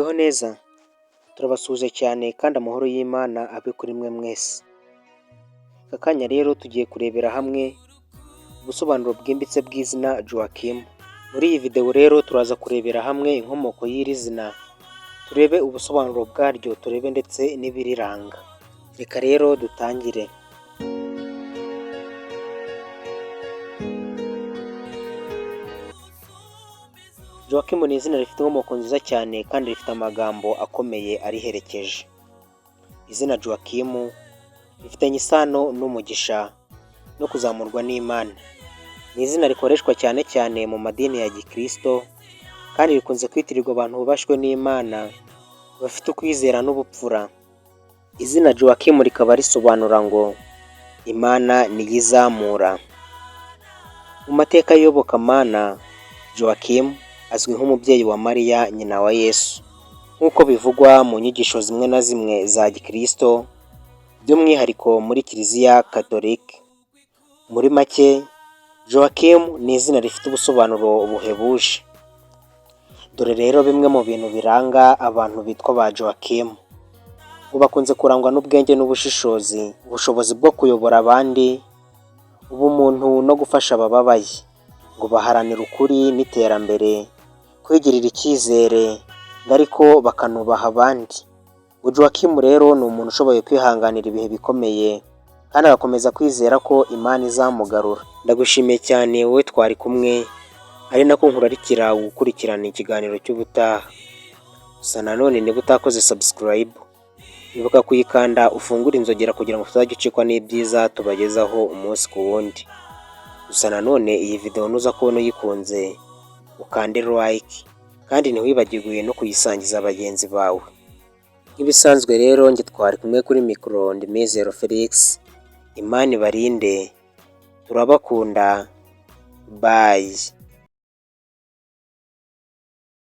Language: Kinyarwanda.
Mwiriweho neza? Turabasuhuje cyane kandi amahoro y'Imana abe kuri mwe mwese. Aka kanya rero tugiye kurebera hamwe ubusobanuro bwimbitse bw'izina Joachim. Muri iyi videwo rero turaza kurebera hamwe inkomoko y'iri zina, turebe ubusobanuro bwaryo, turebe ndetse n'ibiriranga. Reka rero dutangire. Joachim ni izina rifite inkomoko nziza cyane kandi rifite amagambo akomeye ariherekeje. Izina Joachim rifitanye isano n'umugisha no kuzamurwa n'Imana. Ni izina rikoreshwa cyane cyane mu madini ya Gikristo kandi rikunze kwitirirwa abantu bubashywe n'Imana, bafite ukwizera n'ubupfura. Izina Joachim rikaba risobanura ngo Imana niyo izamura. Mu mateka y'iyobokamana, Joachim azwi nk'umubyeyi wa Mariya nyina wa Yesu, nk'uko bivugwa mu nyigisho zimwe na zimwe za Gikristo, by'umwihariko muri Kiliziya Katolika. Muri make, Joachim ni izina rifite ubusobanuro buhebuje. Dore rero bimwe mu bintu biranga abantu bitwa ba Joachim. Ngo bakunze kurangwa n'ubwenge n'ubushishozi, ubushobozi bwo kuyobora abandi, ubumuntu no gufasha abababaye. Ngo baharanira ukuri n'iterambere, kwigirira icyizere ngo ariko bakanubaha abandi. Ngo Joachim rero ni umuntu ushoboye kwihanganira ibihe bikomeye kandi agakomeza kwizera ko Imana izamugarura. Ndagushimiye cyane wowe twari kumwe, ari nako nkurarikira gukurikirana ikiganiro cy'ubutaha. Gusa nanone niba utakoze subscribe, ibuka kuyikanda ufungure inzogera kugira ngo utazajya ucikwa n'ibyiza tubagezaho umunsi ku wundi. Gusa nanone iyi video nuza kubona uyikunze ukande like kandi ntiwibagirwe no kuyisangiza bagenzi bawe. Nk'ibisanzwe rero njye twari kumwe kuri mikoro ndi Mizero Felix, Imana ibarinde, turabakunda, bye.